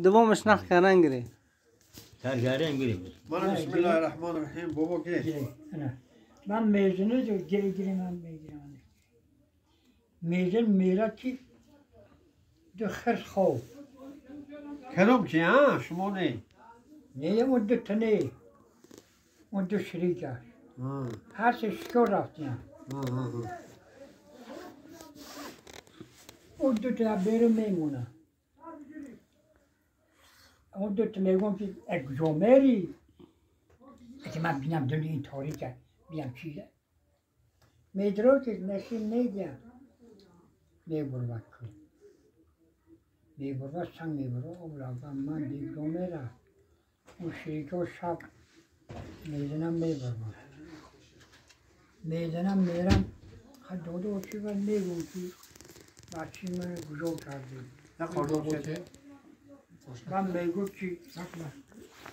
دوامش نخ کردن گیره ترگره گیره من بسم الله الرحمن الرحیم بابا گیره من میزنه جو گیره گیره من میگیرم میزن میره که دو خرس خواب کدوم که ها شما نه نه اون دو تنه اون دو شریک هست هر سه شکر رفتیم اون دو تا بیرون میمونه اون دو تا میگم که اگه جامری اگه من بینم دل این تاریکه بینم چیزه میدرو که نشین نیدیم میبرود کن میبرود سنگ میبرود او من دیگه میره اون شریک شب میزنم میبرم میزنم میرم خب داده چی باید میگم که بچه من گذار کرده من میگم که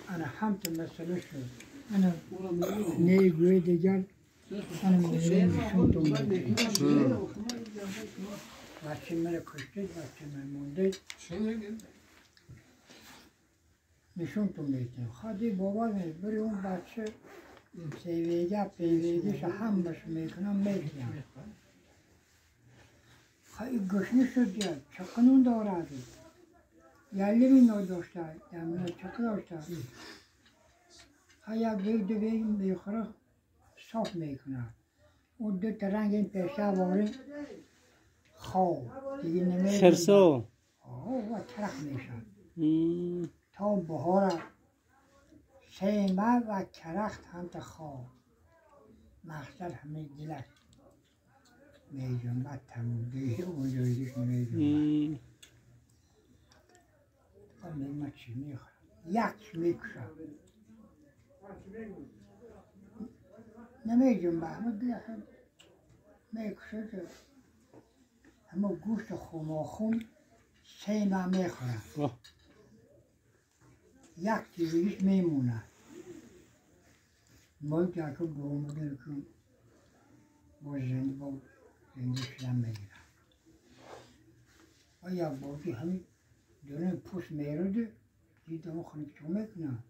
انا همت مسئله شد انا نیگوی دیگر انا میرم نشون تو میگم بچه من کشته بچه من مونده نشون تو میتیم خواهی بابا می بری اون بچه سیویگه پیویگیش همش میکنم میتیم خواهی گشنی شد یا چه قانون دارد یلی می داشته یعنی چه داشته خواهی یک بیگ دو بیگ میخوره صاف میکنه اون دو تا رنگ این پیشه واری خواب دیگه نمیدونم خرسو آه و کرخ میشد تا بهار سیمه و کرخت هم تا خواب مقصد همه دلک میجنبد تموم دیگه اونجاییش نمیجنبد من چی میخورم یک میکشم نمیجنبه همه بالاخره میکشه که همه گوشت خماخون سیمه میخورم یک چیزیش میمونه ما که که بوم که با زنده با زنده شدن میگیرم و یک بازی همین دونه پوست میرده دیدم خونه چون میکنم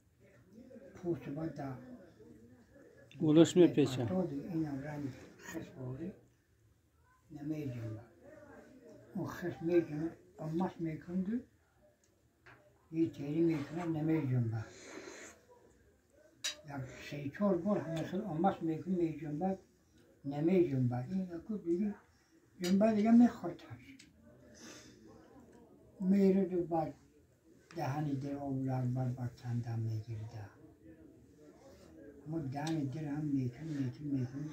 پوست باید در گلوش میپیچه این هم رنگ خس بوده نمیجنبه اون خس میجنبه اماس میکنده یه تیری میکنه نمیجنبه یک سه چهار بار همه خیلی اماس میکنه میجنبه نمیجنبه این یکو دیگه جنبه دیگه میخورتش میره دو بعد دهنی در آب بر بر کندم میگیرده اما دهنی در هم میکن میکن میکن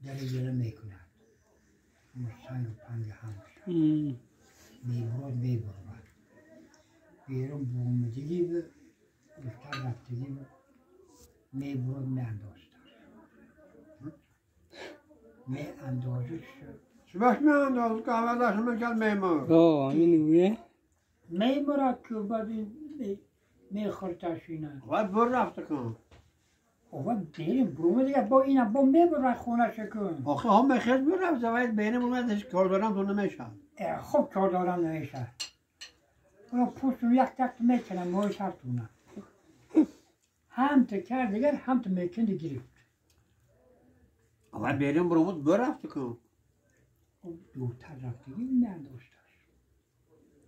در گله میکند اما سنگ و پنگ همش میبرد میبرد بیرون بومدگی به بیشتر رفتگی به میبرد میاندازد میاندازد چی میاندازد که اول داشت میکرد میمرد آه همین گویه میمرد که بعد میخورتش اینه باید بر رفته کن آقا بیرون برومه دیگه با اینم با میبرد خونه شکن آخه هم میخیز برفته باید بینه برومد کار دارم تو نمیشه خب کار دارم نمیشه اونا پوستون یک تک میکنم موی سرتونه هم تا کرد دیگر هم تا میکند گرفت آقا بیرون برومد برفته کن دورتر رفتگی میانداشتش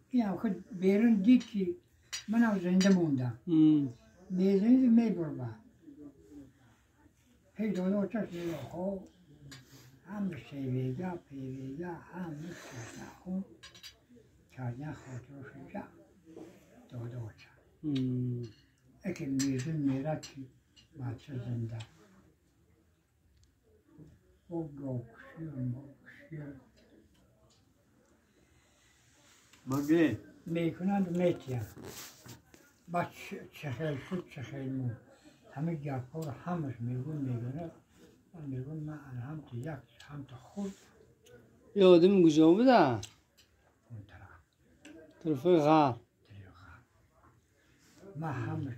این هم خود بیرون دید که من هم زنده موندم میزنید میبرم پی داده آتش میگه خب هم سیویگه پیویگه هم خون کردن خاطرش جمع داده آتش اگه میزن میره که بچه زنده او گاکشی و ماکشی مگه میکنند میتیم بعد چخیل شد چخیل مون همه گپا رو همش میگون میگونه من میگون من هم تا یک هم تا خود یه آدم کجا بوده؟ اون طرف طرف غرب من همش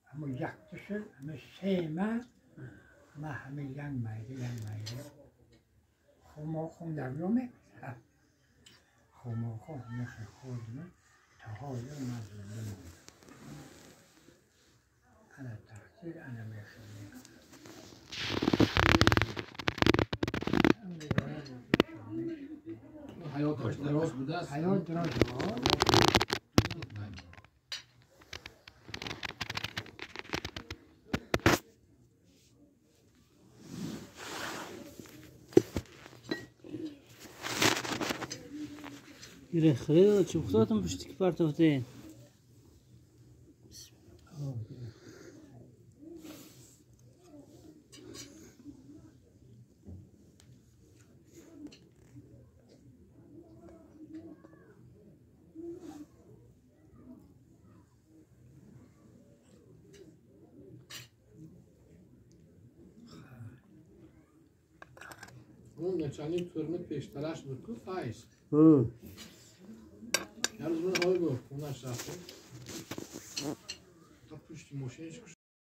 همه یک تشل همه سه من من همه یک میده یک میده خب ما خون در میامه خب ما خون همه خیلی خوردیم حاضر من زنده ماندم. انا تقصیر انا میشم. حیاتش دراز بوده است. حیات دراز. گیره خرید چه خودتون پشتی که پرتوفته. اون نچانی تورمه پیشترش بود که فایز. یعنی من های گفت اون رفت تا پشت ماشینش.